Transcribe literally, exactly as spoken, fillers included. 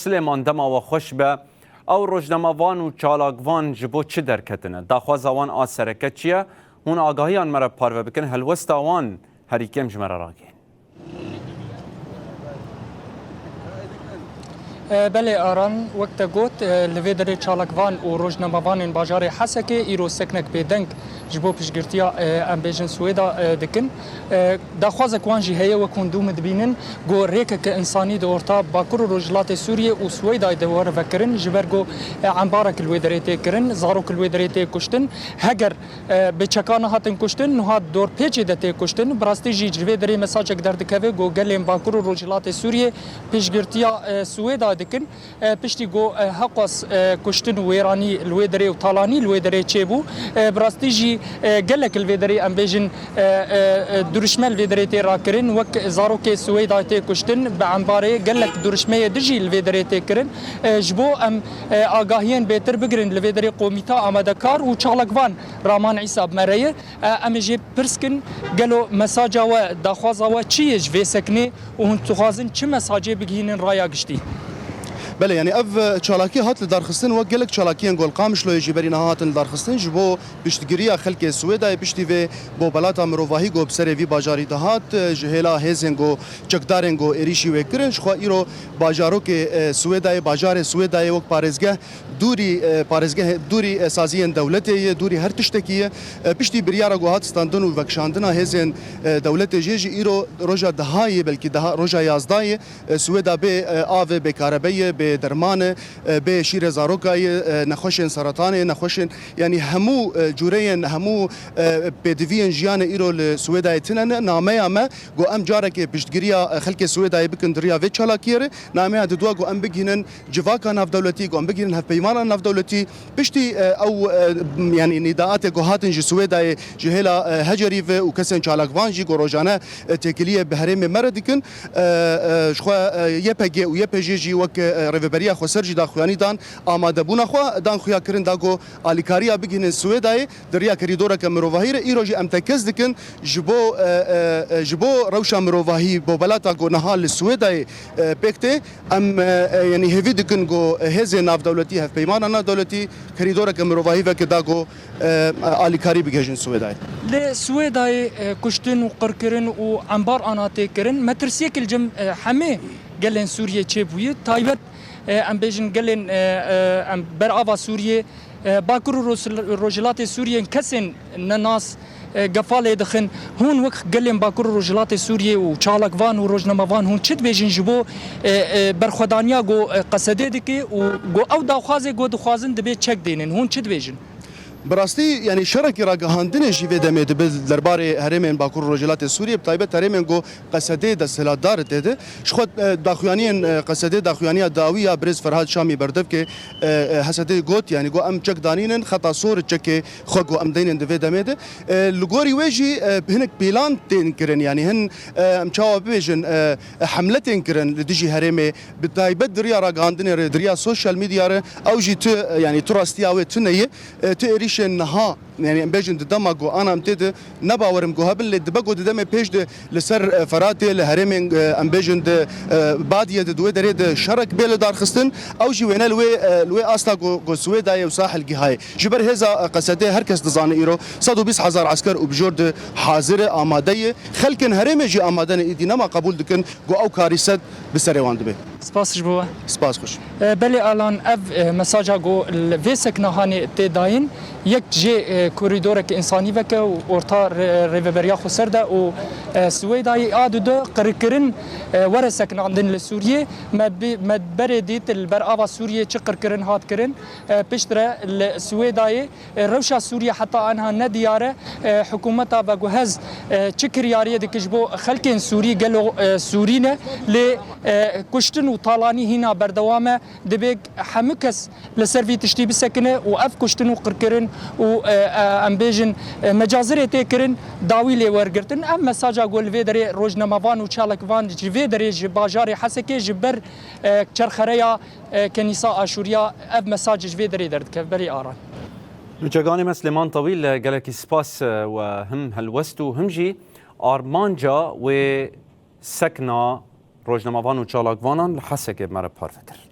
Silêman, dema we xweş be. Ew rojnamevan û çalakvan ji bo çi derketine? Daxwaza wan a sereke çi ye? Hûn agahiyan me re parve bikin, helwesta wan herî kêm ji me re ragihîn. E, belê Aran, wek te got, e, li vê derê çalakvan û rojnamevanên bajarê Hesekê îro seknek bêdeng ji bo piştgirtiya, e, em bêjin Swêda, e, dikin. E, daxwazek wan jî heye, wek hûn dû min dibînin, ku rêkeke însanî di orta Bakur û Rojhilatê Sûriyê û Swêdayê de were vekirin, ji ber ku, e, embarek li wê derê tê kirin, zarok li wê derê tê kuştin. Heger e, bi çeka nehatin kuştin, niha dorpêçê de tê kuştin. Bi rastî jî ji vê derê mesajek derdikeve ku gelên Bakur û Rojhilatê Sûriyê piştgirtiya, e, Swêda dikin. E, piştî ku, e, heqas, e, kuştin û wêranî li wê derê û talanî li wê derê çêbû. E, bi rastî jî, e, gelek li vê derê em bêjin, e, e, e, durişme li vê derê tê rakirin. Wek zarokê Swêda tê kuştin, bi embarê gelek durişmeyê dijî li vê derê tê kirin. E, ji bo em, e, agahiyên bêtir bigirin, li vê derê komîta amadekar û çalakvan Raman Îsa bi me re ye. E, em ê jê pirs kin, gelo mesaja we, daxwaza we çi ye ji vê seknê û hûn dixwazin çi mesajê bigihînin raya giştî? Belê, yanî ev, e, çalakî hat li darxistin, wek gelek çalakiyên ku li Qamişloyê jî berî niha hatin li darxistin, ji bo piştgiriya xelkê Swêdayê piştî vê bobelata mirovahî ku bi serê vî bajarî dihat, e, ji hêla hêzên ku çekdarên ku êrîşî wê kirin, ji xwe îro bajarokê, e, Swêdayê, bajarê Swêdayê wek parêzgeh dûrî, e, parêzgehê dûrî, e, saziyên dewletê ye, dûrî her tiştekî ye. E, piştî biryara ku hat standin û vekişandina hêzên, e, dewletê jê jî îro roja dehayê, belkî daha roja yazdayê, e, Swêda bê, e, av e, bê karebe ye, bê derman e, e, bê şîrê zaroka ye, e, nexweşên seretanê, nexweşên, yanî hemû, e, cûreyên, hemû, e, pêdiviyên jiyanê îro li Swêdayê tine ne. Nameya me ku em carekê piştgiriya, e, xelkê Swêdayê bikin di riya vê çalakiyê re, nameya diduwa ku em bigihînin civaka navdewletî, ku em bigihînin hevpeymana navdewletî, piştî, e, ew, e, yanî nîdaatê ku hatin ji Swêdayê, ji hêla, e, Hecerî ve û kesên çalakvan jî ku rojane, e, têkiliyê bi herêmê me re dikin, e, e, ji xwe, e, Y P G û Y P J jî wek, e, Rêveberiya Xweser jî daxuyanî dan, amadebûna xwe dan xuya kirin da ku alîkariya bigihînin Swêdayê di riya kerîdoreke mirovahî re. Îro jî em tekez dikin ji bo, e, e, e, ji bo rewşa mirovahî, bobelata ku niha li Swêdayê, e, pêk tê, em, e, e, yanî hêvî dikin ku hêzên navdewletî, hevpeymana navdewletî kerîdoreke mirovahî veke da ku, e, alîkarî bigihêjin Swêdayê. Li Swêdayê, e, kuştin û qirkirin û embar ana tê kirin, metirsiyek li cem, e, hemê gelên Sûriyê çêbûye. Taybet, e, em bêjin gelên, e, e, em berava Sûriyê, e, Bakur û Roj-, Rojhilatê Sûriyê kesên nenas, e, gefa lê dixin. Hûn wek gelên Bakur û Rojhilatê Sûriyê û çalakvan û rojnamevan hûn çi dibêjin ji bo, e, e, berxwedaniya ku, e, Qesedê dike û ku ew daxwazê ku dixwazin dibê çek dênin? Hûn çi dibêjin? Bi rastî, yanî şerekî ragihandinê jî vê demê dibe derbarê herêmên Bakur û Rojhilatê Sûriyê, bi taybet herêmên ku Qesedê desthilatdar tê de. Ji xwe, e, daxuyaniyên, e, Qesedê, daxuyaniya dawî ya birêz Ferhad Şamî Berdevkê, e, e, Hesedê got, yanî got, em çek danînin, xeta sor çekê xwe ku em deynin di vê demê de. E, li gorî wê jî, e, hinek pîlan tên kirin, yanî hin, e, em çawa bibêjin, e, hemle tên kirin li dijî herêmê, bi taybet di riya ragihandinê re, di riya sosyal medya re, ew jî tu, e, yanî tu rastiya wê tune ye. E, tu êrîşên niha, yanî em bêjin di dema ku ana em tê de, ne bawerim ku hebin, lê dibe ku di demê pêş de li ser, e, Feratê, li herêmên, e, em bêjin di, e, Badiyê de, di wê derê de şerek bê li darxistin, ew jî wêne li wê, e, li wê asta ku, ku Swêdayê û Sahil gihayê. Ji ber hêza, e, Qesedê her kes dizane îro sed û bîst hezar esker û bijor de hazir e, amade ye. Xelkên herêmê jî amade ne, îdî nema qebûl dikin ku ew karîset bi serê wan dibe. Spas ji bo we. Spas xweş. E, belê Alan, ev, e, mesaja ku li vê seknahanê tê dayîn, yek jê, e, korîdorek însanî veke û orta rê-, rêveberiya xweser de û, e, Swêdayê a dido qirkirin, e, were seknandin li Sûriyê. Me bi-, me berê dît li ber ava Sûriyê çi qirkirin hat kirin. E, piştre li Swêdayê, e, rewşa Sûriyê heta aniha nediyar e. E, hikûmeta veguhez, e, çi kiryariyê dike ji bo xelkên Sûrî, gelo, e, Sûrî ne, lê, e, kuştin û talanî hîna berdewam e. Divê hemû kes li ser vî tiştî bisekine û ev kuştin û qirkirin û, e, e, em bêjin, e, mecazirê tê kirin, dawî lê wergirtin. Ev mesaja ku li vê derê rojnamevan û çalakvan ji vê derê ji bajarê Hesekê ji ber, e, çerxereya, e, Kenîsa Aşûriya ev mesaj ji vê derê derdikeve. Belê Aran. Nuçeganê me Silêman Tewîl, gelekî spas, e, we him helwest û him jî armanca wê sekna rojnamevan û çalakvanan li Hesekê bi me re parve kir.